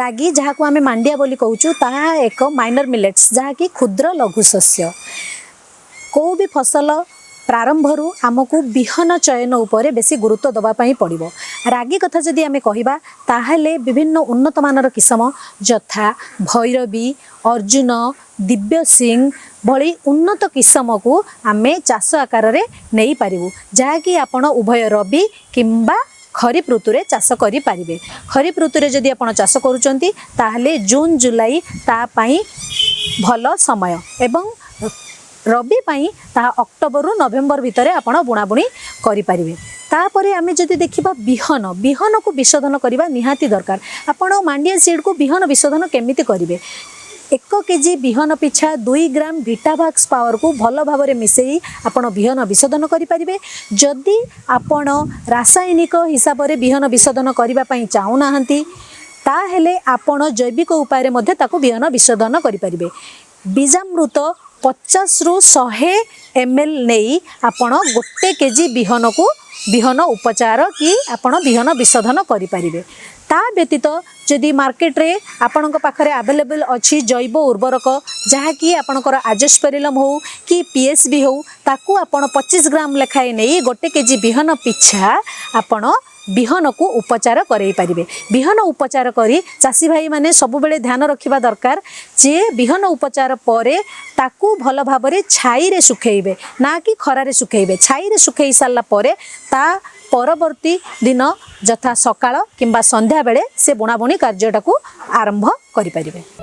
ରାଗି, ଯାହାକୁ ଆମେ ମାଣ୍ଡିଆ ବୋଲି କହୁଛୁ, ତାହା ଏକ ମାଇନର ମିଲେଟ୍ସ, ଯାହାକି କ୍ଷୁଦ୍ର ଲଘୁ ଶସ୍ୟ। କେଉଁ ବି ଫସଲ ପ୍ରାରମ୍ଭରୁ ଆମକୁ ବିହନ ଚୟନ ଉପରେ ବେଶୀ ଗୁରୁତ୍ୱ ଦେବା ପାଇଁ ପଡ଼ିବ। ରାଗି କଥା ଯଦି ଆମେ କହିବା, ତାହେଲେ ବିଭିନ୍ନ ଉନ୍ନତମାନର କିସମ ଯଥା ଭୈରବୀ, ଅର୍ଜୁନ, ଦିବ୍ୟ ସିଂ ଭଳି ଉନ୍ନତ କିସମକୁ ଆମେ ଚାଷ ଆକାରରେ ନେଇପାରିବୁ, ଯାହାକି ଆପଣ ଉଭୟ ରବି କିମ୍ବା ଖରିଫ ଋତୁରେ ଚାଷ କରିପାରିବେ। ଖରିଫ ଋତୁରେ ଯଦି ଆପଣ ଚାଷ କରୁଛନ୍ତି, ତାହେଲେ ଜୁନ୍ ଜୁଲାଇ ତା ପାଇଁ ଭଲ ସମୟ ଏବଂ ରବି ପାଇଁ ତାହା ଅକ୍ଟୋବରରୁ ନଭେମ୍ବର ଭିତରେ ଆପଣ ବୁଣାବୁଣି କରିପାରିବେ। ତାପରେ ଆମେ ଯଦି ଦେଖିବା ବିହନ, ବିହନକୁ ବିଶୋଧନ କରିବା ନିହାତି ଦରକାର। ଆପଣ ମାଣ୍ଡିଆ ସିଡ଼କୁ ବିହନ ବିଶୋଧନ କେମିତି କରିବେ? 1 କେଜି ବିହନ ପିଛା 2 ଗ୍ରାମ ଭିଟାଭାକ୍ସ ପାୱାରକୁ ଭଲ ଭାବରେ ମିଶାଇ ଆପଣ ବିହନ ବିଶୋଧନ କରିପାରିବେ। ଯଦି ଆପଣ ରାସାୟନିକ ହିସାବରେ ବିହନ ବିଶୋଧନ କରିବା ପାଇଁ ଚାହୁଁନାହାନ୍ତି, ତାହେଲେ ଆପଣ ଜୈବିକ ଉପାୟରେ ମଧ୍ୟ ତାକୁ ବିହନ ବିଶୋଧନ କରିପାରିବେ। ବୀଜାମୃତ 50ରୁ 100 ML ନେଇ ଆପଣ 1 କେଜି ବିହନକୁ ବିହନ ଉପଚାର କି ଆପଣ ବିହନ ବିଶୋଧନ କରିପାରିବେ। ତା ବ୍ୟତୀତ ଯଦି ମାର୍କେଟରେ ଆପଣଙ୍କ ପାଖରେ ଆଭେଲେବଲ୍ ଅଛି ଜୈବ ଉର୍ବରକ, ଯାହାକି ଆପଣଙ୍କର ଆଜୋସ୍ପେରିଲମ୍ ହେଉ କି PSB ହେଉ, ତାକୁ ଆପଣ 25 ଗ୍ରାମ ଲେଖାଏଁ ନେଇ 1 କେଜି ବିହନ ପିଛା ଆପଣ ବିହନକୁ ଉପଚାର କରାଇ ପାରିବେ। ବିହନ ଉପଚାର କରି ଚାଷୀ ଭାଇମାନେ ସବୁବେଳେ ଧ୍ୟାନ ରଖିବା ଦରକାର ଯେ ବିହନ ଉପଚାର ପରେ ତାକୁ ଭଲ ଭାବରେ ଛାଇରେ ଶୁଖେଇବେ, ନା କି ଖରାରେ ଶୁଖେଇବେ। ଛାଇରେ ଶୁଖେଇ ସାରିଲା ପରେ ତା ପରବର୍ତ୍ତୀ ଦିନ ଯଥା ସକାଳ କିମ୍ବା ସନ୍ଧ୍ୟାବେଳେ ସେ ବୁଣାବୁଣି କାର୍ଯ୍ୟଟାକୁ ଆରମ୍ଭ କରିପାରିବେ।